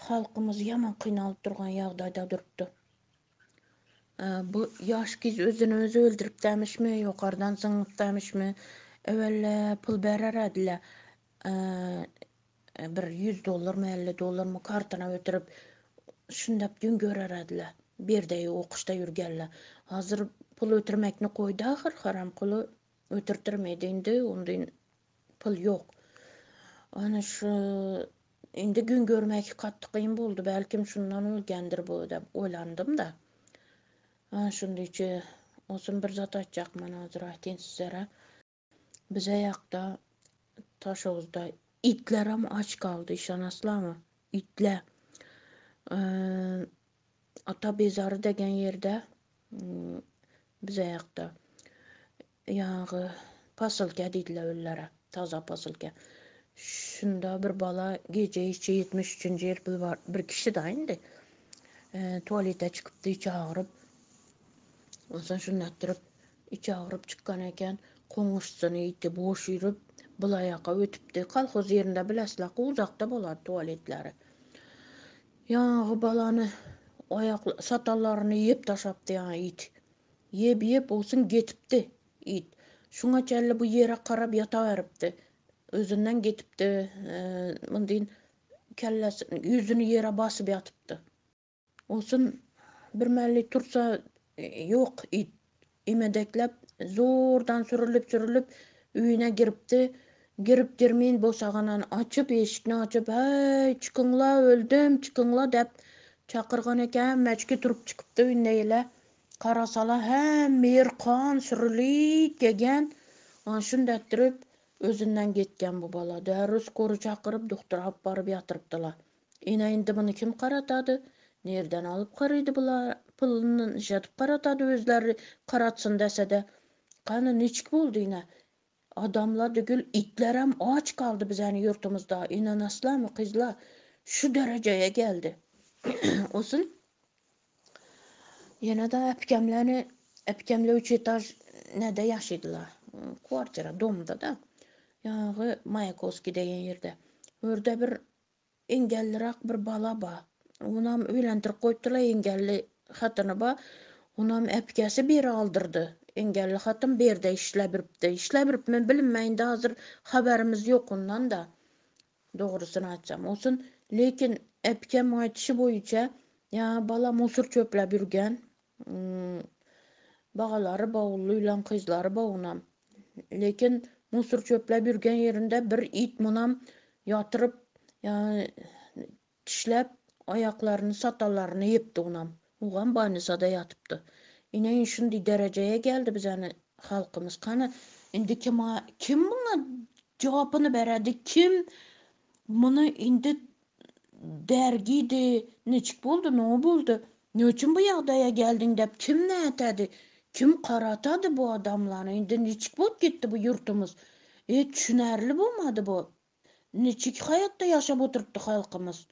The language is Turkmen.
Halkymyz ýaman kynalyp durgan ýagdaýda durupdy. Bu ýaş gyz özüni özi öldüripdämişmi, ýokardan zyňypdämişmi, öwelle pul bererediler. Bir 100 dollarmy, 50 dollarmy kartyna ötürip, şundap gün görerediler. Bu ýerde okuşda ýürgenler. Hazir pul ötürmekni goýdy ahyr, haramkuly ötürtdirmedi indi, ondyn pul ýok. Ana şu indi gün görmek gaty kyn boldy. Belkim şundan ölgendir bu dep oýlandym-da. Ana şundyçy olsun bir zat aýtjakman hazir aýtyn sizlere. Bize ýakda Taşoguzda itlerem aç galdy işanaslarmy? Itler. Ata bezary degen ýerde bize ýakda Ýaňky posylka diýdiler öllere, taza posylka. Şunda bir bala gije içi 73-nji ýyl bir bar, bir kişi da indi. Tualete çykypdy içi agyryp. Onsoň şunda durup içi agyryp çykan eken, koňuşsyny iti boş ýürüp, bulaýaka ötüpdi. Kolhoz ýerinde bilesizler, uzakda bolar tualetleri. Ýaňky balany aýak satallaryny iýip taşlapdy ýaňy it. Ýep-ýep bolsun getipdi it. Şuňa çenli bu ýere garap ýataberipdi. Özünden getipdi. Mundyn kellesini, ýüzüni ýere basyp ýatypdy. Olsun birmäli tursa ýok it. Emedekläp zordan sürülip-sürülip öýüne giripdi. Girip girmän bosagany açyp, eşikni açyp, Häý, çykyňla, öldüm, çykyňla däp çakyrgan eken, hemmäçki turup çykypdy öýünde ýele. Garasala hemme ýer kan sürülip gelýän. Ana şunda etdirip özünden gitgen bu bala. Derrew skory çakyryp dogtora alyp baryp ýatyrypdylar. Ine indi muny kim garatady? Nirden alyp garydy bular? Puluny nişedip garatady özleri garatsyn desede. Gany niçik boldy ine? Adamlar dügül itlerem aç galdy bizäni ýurtumyzda inanaslamy gyzlar şu derejeye geldi. Olsun Ýene-de äpgemläni, äpgemle üç etaž nede ýaşaýdylar, kwartira, domda-da. Ýaňy Maýakowskiý diýen ýerde. O ýerde bir engelliräk bir bala bar. Onam öýlendirip goýupdyrlar, engelli hatyny bar. Onam äpgesi biri aldyrdy. Engelli hatyn bu ýerde işläbiripdi. Işläbiripmi, bilinmeýin indi hazir habarymyz ýok ondan-da. Dogrusyny aýtsam olsun. Lekin äpkem aýdyşy boýunça ýa bala musur çöpläp ýürgen. Bagalary ba uluylan kyzlary ba onam. Lekin musur çöpläp ýürgen ýerinde bir it munam ýatyryp ýa dişläp aýaklaryny satallaryny ýepdi onam. Ogam bolnisada ýatypdy. Ine şundy derejeye geldi bizäni halkymyz. Kany indi kim kim muňa jogapyny beredi kim muny indi dergidi niçik boldy nome boldy ne üçin bu ýagdaýa geldiň dep kim nätedi kim garatady bu adamlary indi niçik bolup gitdi bu ýurtumyz e düşünerli bolmady bu niçik haýatda ýaşap oturypdy halkymyz.